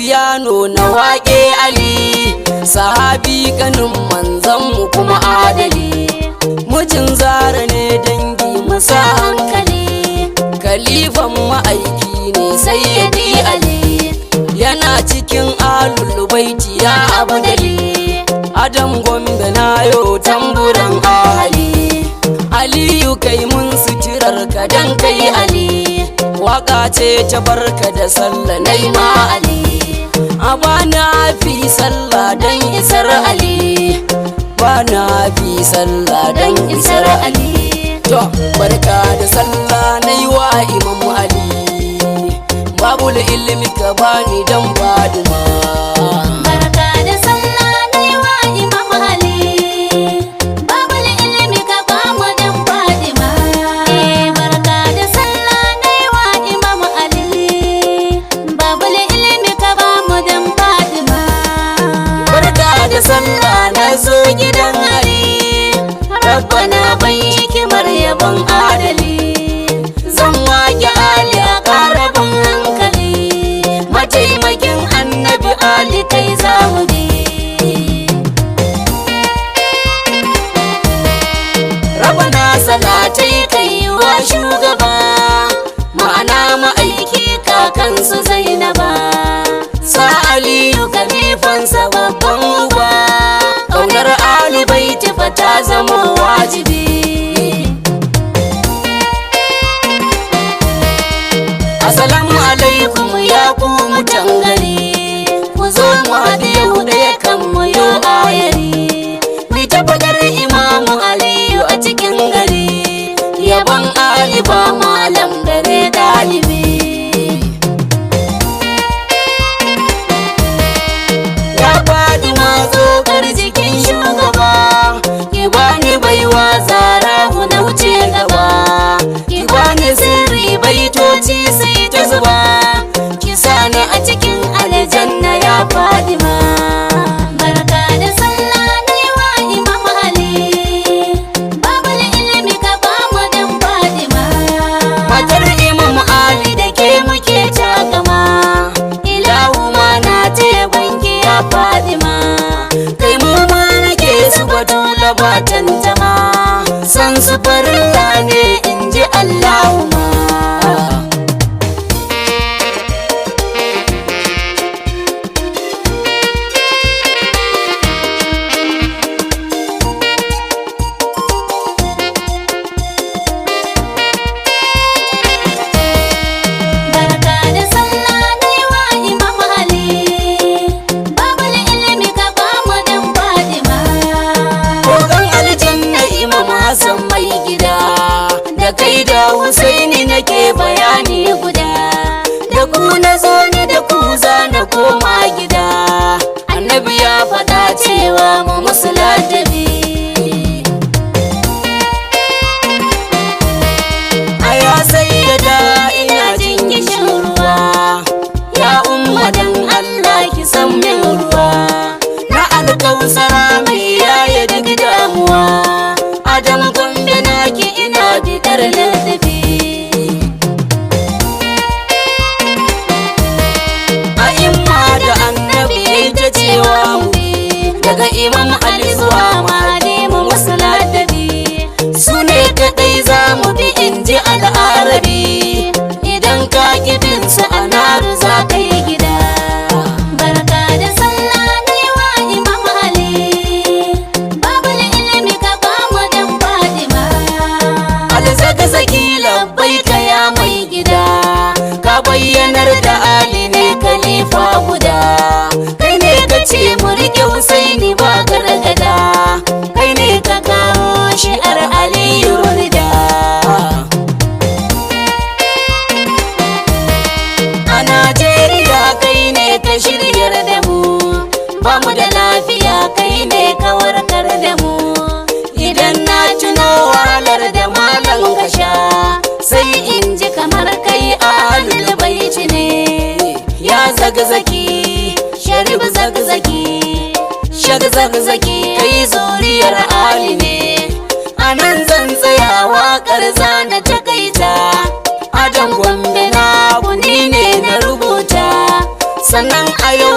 fiyano na waƙe Ali, sahabi kanin manzanmu kuma adali. Mijin Zara ne, dangi musa hankali, kalifan ma'aiki ne Sayyidi Ali. Yana cikin Ahlul Baiti ya Abdali. Adam Gombe na yo tamburan ahali. Aliyu, kai mun suturar ka dan kai Ali. Waka ce ta barka da sallah nai ma Ali. A bana fi sallah dan isar Ali, bana fi sallah dan isar Ali. To, barka da sallah na yi wa Imam Ali. Babul ilimi, ka bani dan Faduma. Barka da sallah na yi wa Imam Ali. Babul ilimi, ka bamu dan Fadima. Barka da sallah na yi wa Imam Ali. Babul ilimi, ka bamu dan Fadima. Barka da sallah na zo gidan Ali. Rabbana ban hikimar yabon adali. Zan wake Ali a ƙarabin hankali. Mataimakin Annabi Ali, kai za mu bi. Rabana, salatai kai wa shugaba, ma'ana ma'aiki, kakansu Zainaba. Sa Aliyu kalifansa babban uba. Ƙaunar Ali Baiti fa ta zama wajibi. Assalamu alaikum ya ku mutan gari. Ku zo mu haɗu yau ɗaya kan mu yo ayari. Mi ta faɗar Imamu Aliyu a cikin gari. Yabon Ali ba malam gare ɗalibi. Ya faɗi matsokar jikin shugaba, ki bani baiwa zara na wuce gaba. Ki bani sirri, baitoci sai ta zuba. Ki sani a cikin aljanna, ya Fadima. Barka da sallah na yi wa Imam Ali. Babul ilimi, ka bamu dan Fadima. Matar Imam Ali, da ke muke takama. Ilahu ma na banki, ya Fadima. Kai mu ma nake su batula ba tantama. San su farilla ne, in ji Allahumma. Barka da sallah na yi wa Imam Ali. Babul ilimi, ka bamu dan Fadima. Kogan aljanna Imam Hassan mai gida, da kai da Husaini nake bayani guda. Da ku na zo ni, da ku za na koma gida. Annabi ya faɗa cewa mu musu ladabi. Aya Sayyada, ina jin kishin ruwa. Ya Umma, dan Allah ki san min ruwa na alkausara mai yaya duk damuwa. Adam Gombe naki, ina bidar ladabi. A imma da Annabi ya ta cewa mu bi, daga Imam Ali zuwa Mahdi, mu musu ladabi. Su ne kaɗai za mu bi, in ji Al'arabi. Idan ka ƙi bin su, a naru za ka yi gida. Barka da sallah na yi wa Imam Ali. Babul ilimi, ka bamu dan Fadima. Alzakzaki, labbaika ya mai gida. Ka bayyanar da Ali ne khalifa guda. Kai ne ka ce mu riƙe Husaini ba gargada. Kai ne ka kawo shi'ar Aliyu Rida. A Najeriya kai ne ka shiryar da mu. Ba mu da lafiya, kai ne ka warkar da mu. Idan na tuno wahalar da malam ka sha, sai in ji kamar kai Ahlul Baiti ne. Ya Zagzaki, Sharif Zagzaki, Shag Zagzaki, kai zuriyar Ali ne. A nan zan tsaya, waƙar zana takaita. Adam Gombe na kuni ne na rubuta. Sannan a yau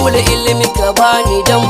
Babul ilmi ka bani dan